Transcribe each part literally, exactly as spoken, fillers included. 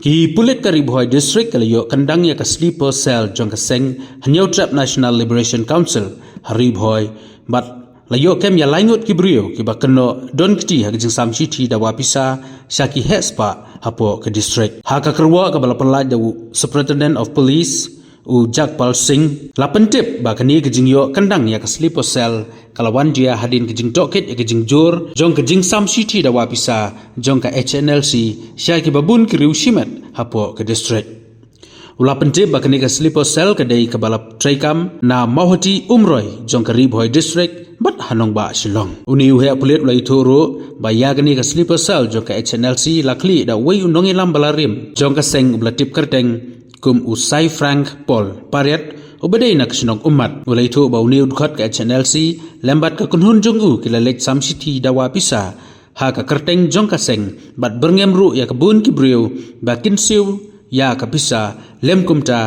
Ki pulit ka Ri Bhoi District ka la ïoh kyndang ïa ka sleeper cell jong ka seng Hynñiewtrep National Liberation Council ha Ri Bhoi, bad la ïoh kem ïa laingut ki briew kiba kynnoh don kti ha ka jingsam shithi dawa pisa sha ki heh spah hapoh ka district. Ha ka kyrwoh kaba la pynlait da u Superintendent of Police, u Jagpal Singh, la pyntip ba kane ka jingïoh kyndang ïa ka sleeper cell ka la wan jia hadien ka jingtohkit ïa ka jingjur jong ka jingsam shithi dawa pisa jong ka H N L C sha kiba bun ki riew shimet hapoh ka district. U la pyntip ba kane ka sleeper cell ka dei kaba la treikam na Mawhati Umroi jong ka Ri Bhoi District bad ha nongbah Shillong. Une u heh pulit u la ïathuh ruh ba ïa kane ka sleeper cell jong ka H N L C la khlieh da uwei u nongïalam ba la rim jong ka seng uba la tip kyrteng kum u Sai Frank Paul Pariat, uba dei na ka shnong Ummat. U la ïathuh ba une u dkhot ka H N L C lem bad ka kynhun jong u ki la leit sam shithi dawa pisa ha ka kyrteng jong ka seng bad byrngem ruh ïa ka bun ki briew ba kin siew ïa ka pisa, lem kumta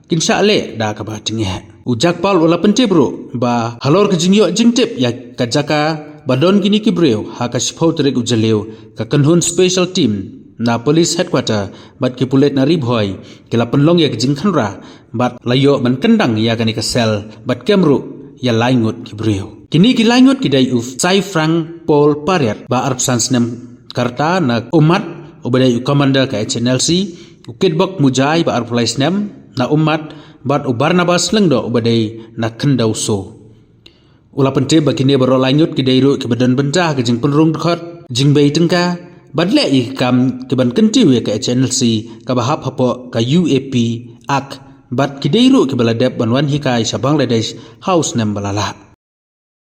kin shah leh da kaba tyngeh. U Jagpal u la pyntip ruh ba halor ka jingïoh jingtip ïa ka jaka ba don kine ki briew, ha ka shiphew tarik u Jylliew, ka kynhun special team na Police Headquarter bad ki pulit na Ri Bhoi ki la pynlong ïa ka jingkhynra bad la ïoh ban kyndang ïa kane ka cell bad kem ruh ïa laingut ki briew. Kine ki laingut ki dei u Sai Frank Paul Pariat ba arphew san snem ka rta na Ummat, uba dei u commander ka H N L C, u Kitbok Mujai ba arphew lai snem na Ummat, bad u Barnabas Lyngdoh uba dei na Khyndaw So. U la pyntip ba kine baroh laingut ki dei ruh kiba don bynta ha ka jingpynrung dkhot, jingbei tyngka bad leh ïa ki kam kiban kyntiew ïa ka H N L C kaba hap hapoh ka U A P Act, bad ki dei ruh kiba la dep ban wan hikai sha Bangladesh ha u snem ba la lah.